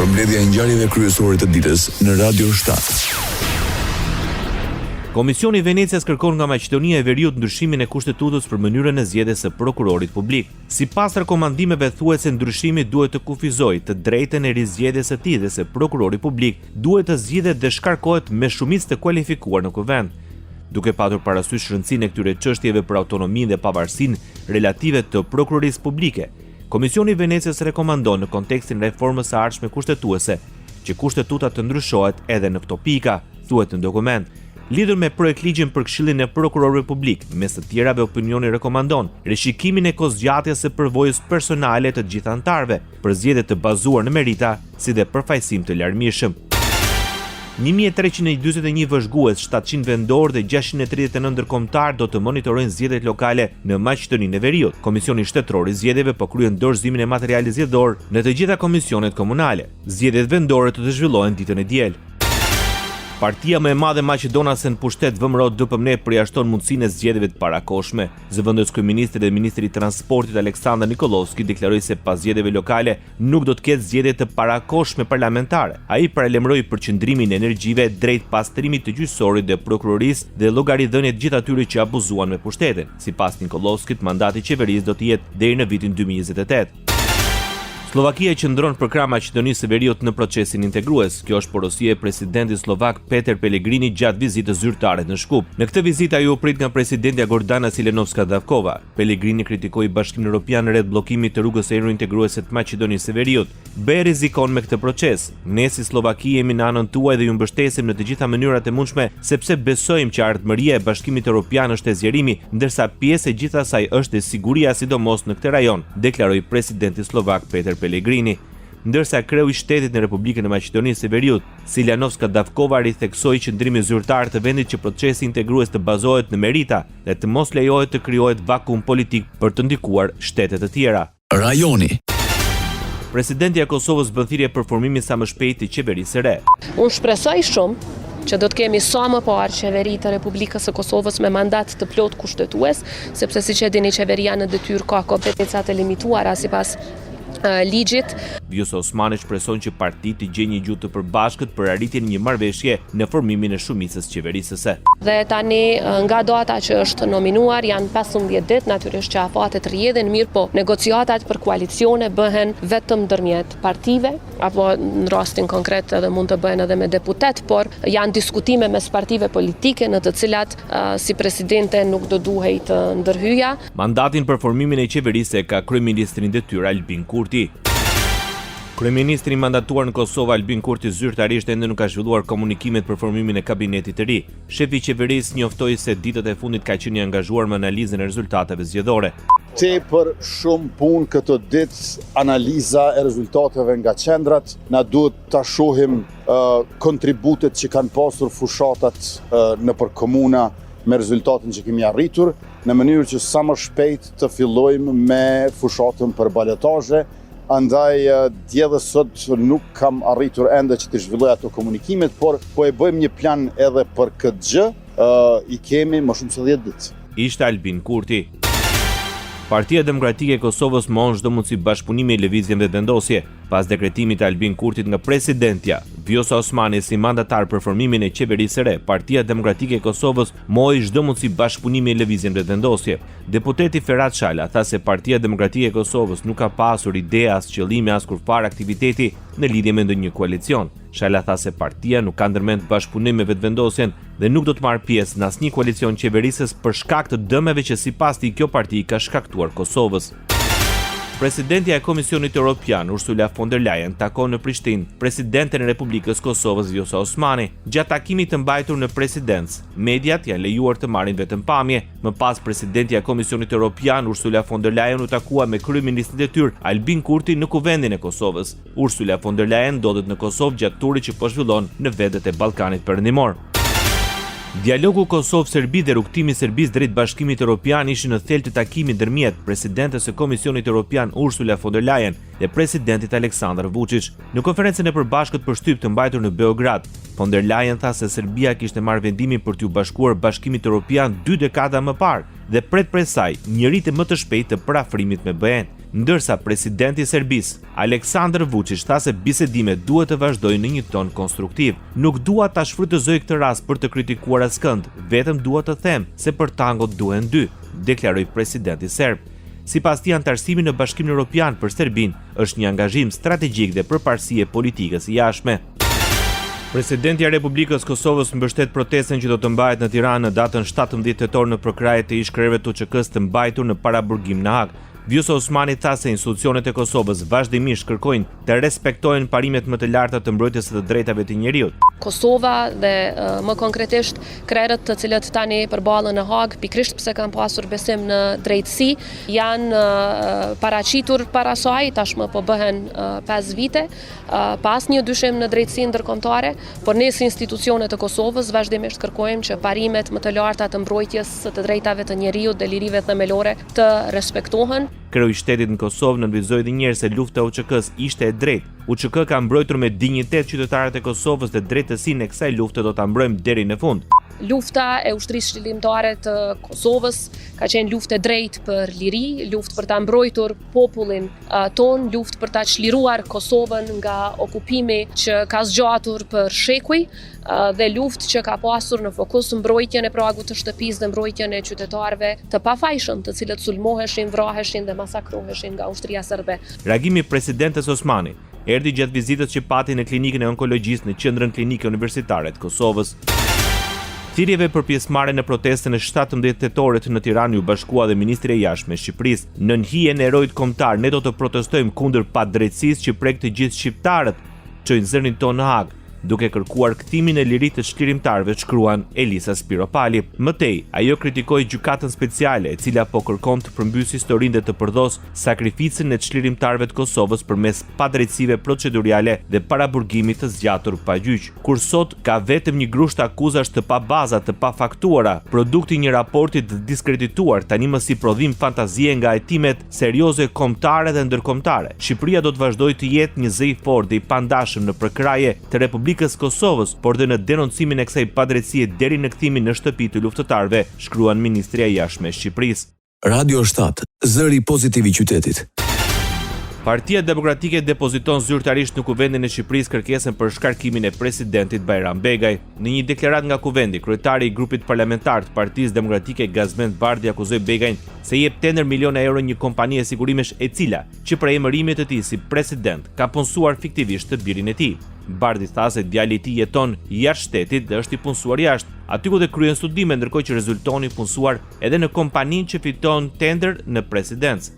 Përmbledhja e ngjarjeve kryesore të ditës në Radio 7. Komisioni i Venecias kërkon nga Maqedonia e Veriut ndryshimin e kushtetutës për mënyrën e zgjedhjes së prokurorit publik. Sipas rekomandimeve thuhet se ndryshimi duhet të kufizojë të drejtën e rizgjedhjes së tij dhe se prokurori publik duhet të zgjidhet dhe shkarkohet me shumicë të kualifikuar në Kuvend. Duke patur parasysh rëndësinë e këtyre çështjeve për autonominë dhe pavarësinë relative të prokurorisë publike, Komisioni i Venecias rekomandon në kontekstin e reformës së ardhshme kushtetuese që kushtetuta të ndryshohet edhe në këto pika, thuhet në dokument. Lidhur me projektligjin për Këshillin e Prokurorëve Publik, mes të tjerave opinioni rekomandon rishikimin e kohëzgjatjes së përvojës personale të të gjithë anëtarëve, përzgjedhje të bazuar në merita, si dhe përfaqësim të larmishëm. 1341 vëzhgues, 700 vendorë dhe 639 ndërkombëtarë do të monitorojnë zgjedhjet lokale në Maqedoninë e Veriut. Komisioni Shtetëror i Zgjedhjeve po kryen dorëzimin e materialit zgjedhor në të gjitha komisionet komunale. Zgjedhjet vendore do të zhvillohen ditën e diel. Partia më e madhe maqedonase në pushtet VMRO-DPMNE përjashton mundësinë e zgjedhjeve të parakohshme. Zëvendëskryeministri dhe ministri i Transportit Aleksandar Nikollovski deklaroi se pas zgjedhjeve lokale nuk do të ketë zgjedhje të parakohshme parlamentare. Ai paralajmëroi përqendrimin e energjive drejt pastrimit të gjyqësorit dhe prokurorisë dhe llogaridhënie të gjithë atyre që abuzuan me pushtetin. Sipas Nikollovskit, mandati i qeverisë do të jetë deri në vitin 2028. Sllovakia qëndron përkrah Maqedonisë së Veriut në procesin integrues. Kjo është porosia e presidentit sllovak Peter Pellegrini gjatë vizitës zyrtare në Shkup. Në këtë vizitë ai u prit nga presidentja Gordana Silenovska Davkova. Pellegrini kritikoi Bashkimin Europian rreth bllokimit të rrugës eurointegruese të Maqedonisë së Veriut. Be rrezikon me këtë proces. Ne si Sllovaki jemi në anën tuaj dhe ju mbështesim në të gjitha mënyrat e mundshme sepse besojmë që ardhmëria e Bashkimit Europian është te zgjerimi, ndërsa pjesë e gjithë asaj është dhe siguria sidomos në këtë rajon, deklaroi presidenti sllovak Peter Pellegrini. Ndërsa kreu i shtetit në Republikën e Maqedonisë së Veriut, Siljanovska Davkova ritheksoi qëndrimin zyrtar të vendit që procesi integrues të bazohet në merita dhe të mos lejohet të krijohet vakum politik për të ndikuar shtete të tjera. Rajoni. Presidentja e Kosovës bën thirrje për formimin sa më shpejt të qeverisë së re. Unë shpresoj shumë që do të kemi sa më parë qeveri të Republikës së Kosovës me mandat të plotë kushtetues, sepse siç e dini qeveria në detyrë ka kompetenca të limituara sipas ligjit. Vjosa Osmani shpreson që partitë të gjejnë një gjuhë të përbashkët për arritjen e një marrëveshje në formimin e shumicës qeverisëse. Dhe tani nga data që është nominuar janë 15 ditë, natyrisht që afatet rrjedhin, mirëpo negociatat për koalicione bëhen vetëm ndërmjet partive, apo në rastin konkret edhe mund të bëhen edhe me deputetë, por janë diskutime mes partive politike në të cilat si presidente nuk do duhej të ndërhyja. Mandatin për formimin e qeverisë e ka kryeministri në detyrë Albin Kurti. Kryeministri i mandatuar në Kosovë Albin Kurti zyrtarisht ende nuk ka zhvilluar komunikimet për formimin e kabinetit të ri. Shefi i qeverisë njoftoi se ditët e fundit ka qenë i angazhuar me analizën e rezultateve zgjedhore. Tepër shumë punë këto ditë, analiza e rezultateve nga qendrat, na duhet ta shohim kontributet që kanë pasur fushatat nëpër komuna me rezultatin që kemi arritur, në mënyrë që sa më shpejt të fillojmë me fushatën për balotazhe, Andaj, dje dhe sot nuk kam arritur ende që të zhvilloj ato komunikimet, por po e bëjmë një plan edhe për këtë gjë, i kemi më shumë se 10 ditë. Ishte Albin Kurti. Partia Demokratike e Kosovës mohon çdo mundësi bashkëpunimi me Lëvizjen Vetëvendosje, pas dekretimit të Albin Kurtit nga presidentja Vjosa Osmani si mandatar për formimin e qeverisë së re, Partia Demokratike e Kosovës mohoi çdo mundësi bashkëpunimi me Lëvizjen Vetëvendosje. Deputeti Ferat Shala tha se Partia Demokratike e Kosovës nuk ka pasur ide as qëllime as kurrfarë aktiviteti në lidhje me ndonjë koalicion. Shala tha se partia nuk ka ndërmend të bashkëpunojë me Vetëvendosjen dhe nuk do të marrë pjesë në asnjë koalicion qeverisës për shkak të dëmeve që sipas tij kjo parti i ka shkaktuar Kosovës. Presidentja e Komisionit Europian, Ursula von der Leyen, takon në Prishtinë presidenten e Republikës Kosovës Vjosa Osmani. Gjatë takimit të mbajtur në presidencë, mediat janë lejuar të marrin vetëm pamje. Më pas, presidentja e Komisionit Europian, Ursula von der Leyen u takua me kryeministrin në detyrë, Albin Kurti në Kuvendin e Kosovës. Ursula von der Leyen ndodhet në Kosovë gjatë turit që po zhvillon në vendet e Ballkanit Perëndimor. Dialogu Kosovë-Serbi dhe rrugëtimi i Serbisë drejt Bashkimit Europian ishin në thelb të takimit ndërmjet presidentes së Komisionit Europian Ursula von der Leyen dhe presidentit Aleksandar Vuçiç. Në konferencën e përbashkët për shtyp të mbajtur në Beograd, von der Leyen tha se Serbia kishte marrë vendimin për t'iu bashkuar Bashkimit Europian dy dekada më parë. dhe pret prej saj një ritëm më të shpejtë të përafrimit me BE-në. Ndërsa presidenti i Serbisë, Aleksandër Vuçiç tha se bisedimet duhet të vazhdojnë në një ton konstruktiv. Nuk dua ta shfrytëzoj këtë rast për të kritikuar askënd, vetëm dua të them se për tango duhen dy, deklaroi presidenti serb. Sipas tij, anëtarësimi në Bashkimin Europian për Serbinë është një angazhim strategjik dhe përparësi e politikës së jashtme. Presidentja e Republikës së Kosovës mbështet protestën që do të mbahet në Tiranë në datën 17 tetor në përkrahje të ish-krerëve të UÇK-së të mbajtur në paraburgim në Hagë. Vjosa Osmani tha se institucionet e Kosovës vazhdimisht kërkojnë të respektohen parimet më të larta të mbrojtjes së të drejtave të njeriut. Kosova dhe më konkretisht krerët të cilët tani përballen në Hagë, pikërisht pse kanë pasur besim në drejtësi, janë paraqitur para saj, tashmë po bëhen 5 vite, pa asnjë dyshim në drejtësinë ndërkombëtare, por ne si institucione të Kosovës vazhdimisht kërkojmë që parimet më të larta të mbrojtjes së të drejtave të njeriut dhe lirive themelore të respektohen. Kreu i shtetit në Kosovë nënvizoi edhe një herë se lufta e UÇK-së ishte e drejtë. UÇK ka mbrojtur me dinjitet qytetarët e Kosovës dhe drejtësinë e kësaj lufte do ta mbrojmë deri në fund. Lufta e Ushtrisë Çlirimtare të Kosovës ka qenë luftë e drejtë për liri, luftë për ta mbrojtur popullin tonë, luftë për ta çliruar Kosovën nga okupimi që ka zgjatur për shekuj dhe luftë që ka pasur në fokus mbrojtjen e pragut të shtëpisë dhe mbrojtjen e qytetarëve të pafajshëm, të cilët sulmoheshin, vraheshin dhe masakroheshin nga ushtria serbe. Reagimi i presidentes Osmani erdhi gjatë vizitës që pati në Klinikën e Onkologjisë në Qendrën Klinike Universitare të Kosovës. Thirrjeve për pjesëmarrje në protestën e 17 tetorit në Tiranë iu bashkua dhe ministrja e Jashtme e Shqipërisë. Nën hijen e heroit kombëtar ne do të protestojmë kundër padrejtësisë që prek të gjithë shqiptarët, çojmë zërin tonë në Hagë, duke kërkuar kthimin në liri të çlirimtarëve, shkruan Elisa Spiropali. Më tej, ajo kritikoi Gjykatën Speciale, e cila po kërkon të përmbysë historinë dhe të përdhosë sakrificën e çlirimtarëve të Kosovës përmes padrejtësive proceduriale dhe paraburgimit të zgjatur pa gjyq. Kur sot ka vetëm një grusht akuzash të pabaza, të pafaktuara, produkt i një raporti të diskredituar tani më si prodhim fantazie nga hetimet serioze kombëtare dhe ndërkombëtare, Shqipëria do të vazhdojë të jetë një zë i fortë dhe i pandashëm në përkrahje të Republikës së Kosovës, por dhe në denoncimin e kësaj padrejtësie deri në kthimin në shtëpi të luftëtarëve, shkruan ministrja e Jashtme e Shqipërisë. Radio 7, zëri pozitiv i qytetit. Partia Demokratike depoziton zyrtarisht në Kuvendin e Shqipërisë kërkesën për shkarkimin e presidentit Bajram Begaj. Në një deklaratë nga Kuvendi, kryetari i grupit parlamentar të Partisë Demokratike Gazment Bardhi akuzoi Begajn se i jep tender miliona euro një kompanie sigurimesh e cila, që prej emërimit të tij si president, ka punësuar fiktivisht të birin e tij. Bardhi tha se djali i tij jeton jashtë shtetit dhe është i punësuar jashtë, aty ku dhe kryen studime ndërkohë që rezulton i punësuar edhe në kompaninë që fiton tender në presidencë.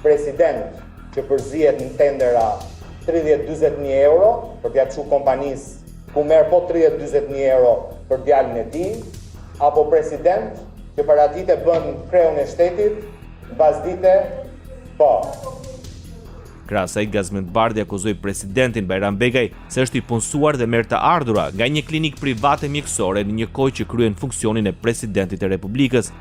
President që përzihet në tendera 30-40 mijë euro për t'ia çu kompanisë ku merr po 30-40 mijë euro për djalin e tij, apo president që paradite bën kreun e shtetit, mbasdite po. Krahas saj, Gazment Bardhi akuzoi presidentin Bajram Begaj se është i punësuar dhe merr të ardhura nga një klinikë private mjekësore në një kohë që kryen funksionin e presidentit të Republikës.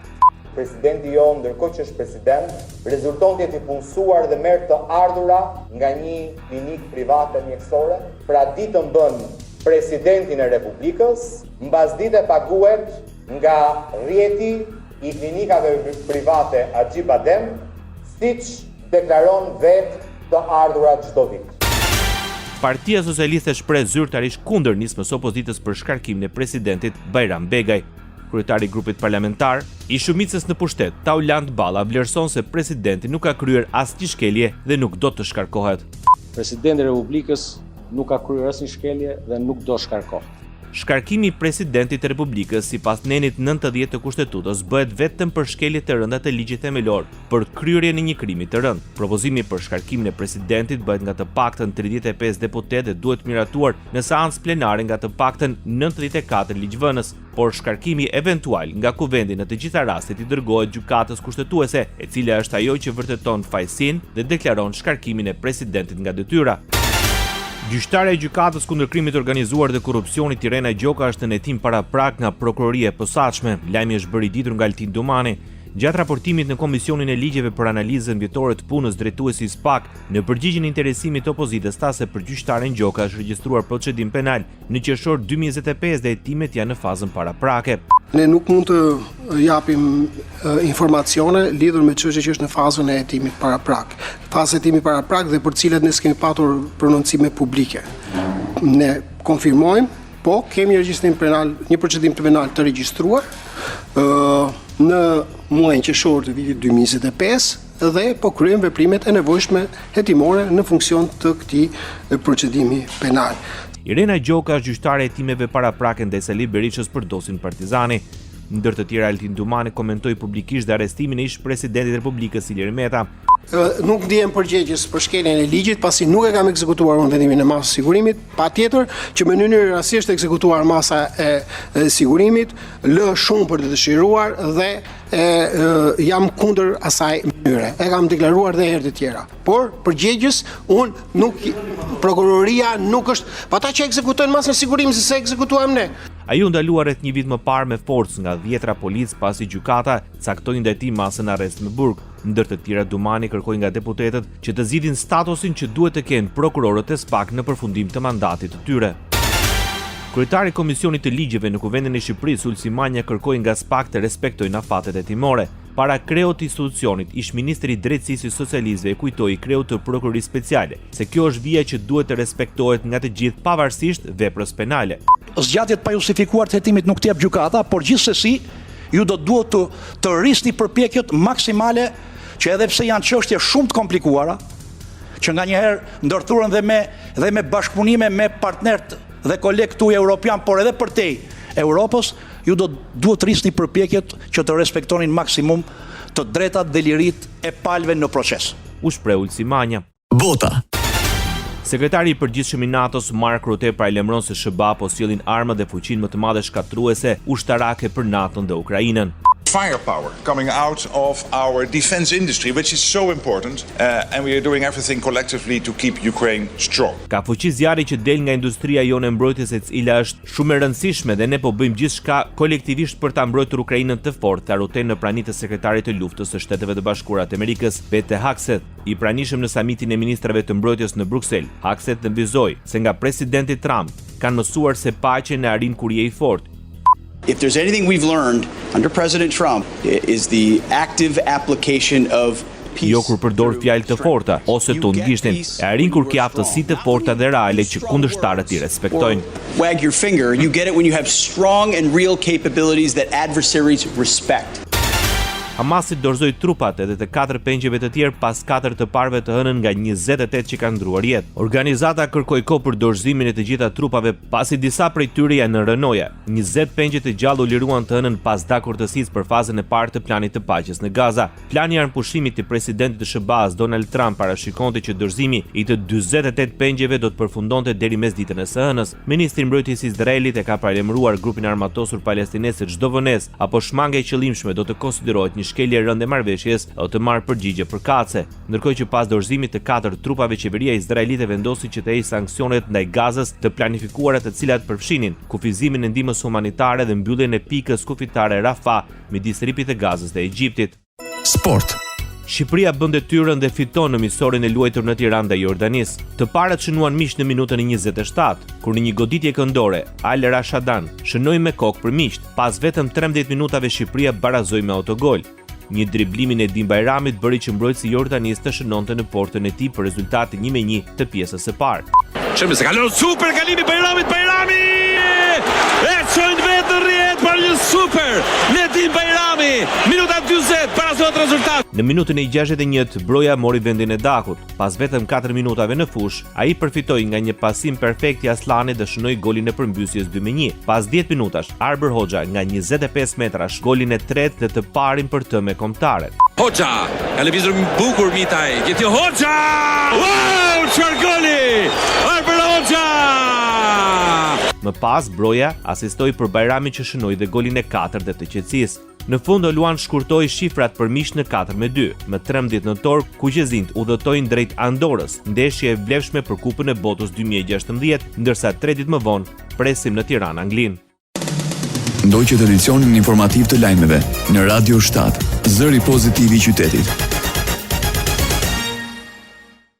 Presidenti jonë, ndërkohë që është president, rezulton të jetë i punësuar dhe merr të ardhura nga një klinikë private mjekësore. Pra ditën bën presidentin e Republikës, mbasdite paguhet nga rrjeti i klinikave private Acibadem, siç deklaron vetë të ardhurat çdo vit. Partia Socialiste shprehet zyrtarisht kundër nismës së opozitës për shkarkimin e presidentit Bajram Begaj. Kryetari i grupit parlamentar i shumicës në pushtet, Taulant Balla vlerëson se presidenti nuk ka kryer asnjë shkelje dhe nuk do të shkarkohet. Presidenti i Republikës nuk ka kryer asnjë shkelje dhe nuk do shkarkohet. Shkarkimi i Presidentit të Republikës sipas nenit 90 të Kushtetutës bëhet vetëm për shkelje të rënda të ligjit themelor për kryerjen e një krimi të rëndë. Propozimi për shkarkimin e presidentit bëhet nga të paktën 35 deputetë dhe duhet miratuar në seancë plenare nga të paktën 94 ligjvënës, por shkarkimi eventual nga Kuvendi në të gjitha rastet i dërgohet Gjykatës Kushtetuese, e cila është ajo që vërteton fajësinë dhe deklaron shkarkimin e presidentit nga detyra. Gjyqtarja e Gjykatës kundër Krimit të Organizuar dhe Korrupsionit Irena Gjoka është në hetim paraprak nga Prokuroria e Posaçme. Lajmi është bërë i ditur nga Altin Dumani. Gjatë raportimit në Komisionin e Ligjeve për analizën vjetore të punës, drejtuesi i SPAK, në përgjigjen e interesimit të opozitës tha se për gjyqtaren Gjoka është regjistruar procedim penal në qershor 2025 dhe hetimet janë në fazën paraprake. Ne nuk mund të japim informacione lidhur me çështje që është në fazën e hetimit paraprak. Fazë hetimi paraprak dhe për të cilat ne s'kemi patur prononcime publike. Ne konfirmojmë Po, kemi një regjistrim penal, një procedim të penal të regjistruar në muajin qershor të vitit 2025 dhe po kryejmë veprimet e nevojshme hetimore në funksion të këtij procedimi penal. Irena Gjoka është gjyqtare e hetimeve paraprake ndaj Sali Berishës për dosjen Partizani. Ndër të tjera Altin Dumani komentoi publikisht dhe arrestimin e ish-presidentit të Republikës Ilir Meta. Nuk ndihem përgjegjës për shkeljen e ligjit, pasi nuk e kam ekzekutuar unë vendimin e masës së sigurimit. Patjetër që mënyra si është ekzekutuar masa e, e sigurimit lë shumë për të dëshiruar dhe e, e, jam kundër asaj mënyre. E kam deklaruar dhe herë të tjera. Por përgjegjës unë nuk prokuroria nuk është, pa ata që ekzekutojnë masën e sigurimit se s'e ekzekutuam ne. Ai u ndalua rreth një vit më parë me forcë nga dhjetra policë pasi gjykata caktoi ndaj tij masën arrest me burg. Ndër të tjera Dumani kërkoi nga deputetët që të zgjidhin statusin që duhet të kenë prokurorët e SPAK në përfundim të mandatit të tyre. Kryetari i Komisionit të Ligjeve në Kuvendin e Shqipërisë, Ulsi Manja kërkoi nga SPAK të respektojnë afatet hetimore. Para kreut të institucionit, ish-ministri i Drejtësisë i socialistëve i kujtoi kreut të Prokurorisë Speciale se kjo është vija që duhet të respektohet nga të gjithë pavarësisht veprës penale. Zgjatje të pajustifikuar të hetimit nuk të jep gjykata, por gjithsesi Ju do të duhet të të rrisni përpjekjet maksimale që edhe pse janë çështje shumë të komplikuara, që nganjëherë ndërthuren dhe me dhe me bashkëpunime me partnerët dhe kolegët tuaj europian, por edhe përtej Europës, ju do duhet të rrisni përpjekjet që të respektoni në maksimum të drejtat dhe liritë e palëve në proces. U shpreh Ulsi Manja. Bota. Sekretari i Përgjithshëm i NATO-s, Mark Rutte paralajmëron se SHBA po sjellin armët dhe fuqinë më të madhe shkatërruese ushtarake për NATO-n dhe Ukrainën. Firepower coming out of our defense industry which is so important and we are doing everything collectively to keep Ukraine strong. Ka fuqi zjarri që del nga industria jonë e mbrojtjes e cila është shumë e rëndësishme dhe ne po bëjmë gjithçka kolektivisht për ta mbrojtur Ukrainën të fortë, tha Rutte në prani të Sekretarit të Luftës së Shteteve të Bashkuara të Amerikës, Pete Hegseth. I pranishëm në samitin e ministrave të mbrojtjes në Bruksel, Hegseth nënvizoi se nga presidenti Trump kanë mësuar se paqen e arrin kur je i fortë. If there's anything we've learned under President Trump is the active application of Jo kur përdor fjalë të forta ose tund gishtin, e arrin kur ke aftësi të forta dhe reale që kundërshtarët i respektojnë. Wag your finger, you get it when you have strong and real capabilities that adversaries respect. Hamasi dorëzoi trupat edhe të katër pengjeve të tjerë pas katër të parëve të hënën nga 28 që kanë ndërruar jetë. Organizata kërkoi kohë për dorëzimin e të gjitha trupave pasi disa prej tyre janë në rrënoja. 20 pengje të gjallë u liruan të hënën pas dakordësisë për fazën e parë të planit të paqes në Gaza. Plani i armëpushimit i presidentit të SHBA-së, Donald Trump parashikonte që dorëzimi i të 48 pengjeve do të përfundonte deri mesditën e së hënës. Ministri i Mbrojtjes i Izraelit e ka paralajmëruar grupin e armatosur palestinez se çdo vonesë apo shmangie e qëllimshme do të konsiderohet një shkelje e rëndë e marrëveshjes dhe do të marrë përgjigje përkatëse. Ndërkohë që pas dorëzimit të katër trupave qeveria izraelite vendosi që të heqë sanksionet ndaj Gazës të planifikuara të cilat përfshinin kufizimin e ndihmës humanitare dhe mbylljen e pikës kufitare Rafah midis Rripit të Gazës dhe Egjiptit. Sport. Shqipëria bën detyrën dhe fiton në miqësoren e luajtur në Tiranë ndaj Jordanisë. Të parët shënuan miqtë në minutën e 27, kur në një goditje këndore, Al Rashadan shënoi me kokë për miqtë. Pas vetëm 13 minutave Shqipëria barazoi me autogol. Një driblim i Nedim Bajramit bëri që mbrojtësi i Jordanisë të shënonte në portën e tij për rezultatin 1-1 të pjesës së parë. Çemi se kalon super kalimi Bajramit Bajrami! E çojnë vetë në rrjetë për një super Nedim Bajrami. Minuta 40 barazohet rezultat. Në minutën e 61 Broja mori vendin e Dakut. Pas vetëm 4 minutave në fushë, ai përfitoi nga një pasim perfekt i Asllanit dhe shënoi golin e përmbysjes 2-1. Pas 10 minutash, Arbër Hoxha nga 25 metrash golin e tretë dhe të parin për të me kombëtaren. Hoxha, ka lëvizur bukur Mitaj, gjeti Hoxha! Wow, çfarë goli! Arbër Hoxha! Më pas Broja asistoi për Bajramin që shënoi dhe golin e katërt dhe të qetësisë. Në fund Oluan shkurtoi shifrat për miqtë në 4 me 2. Më 13 nëntor, kuqezinjtë udhëtojnë drejt Andorës, ndeshje e vlefshme për Kupën e Botës 2016, ndërsa 3 ditë më vonë presim në Tiranë Anglinë. Ndoqët edicionin informativ të lajmeve në Radio 7. Zëri pozitiv i qytetit.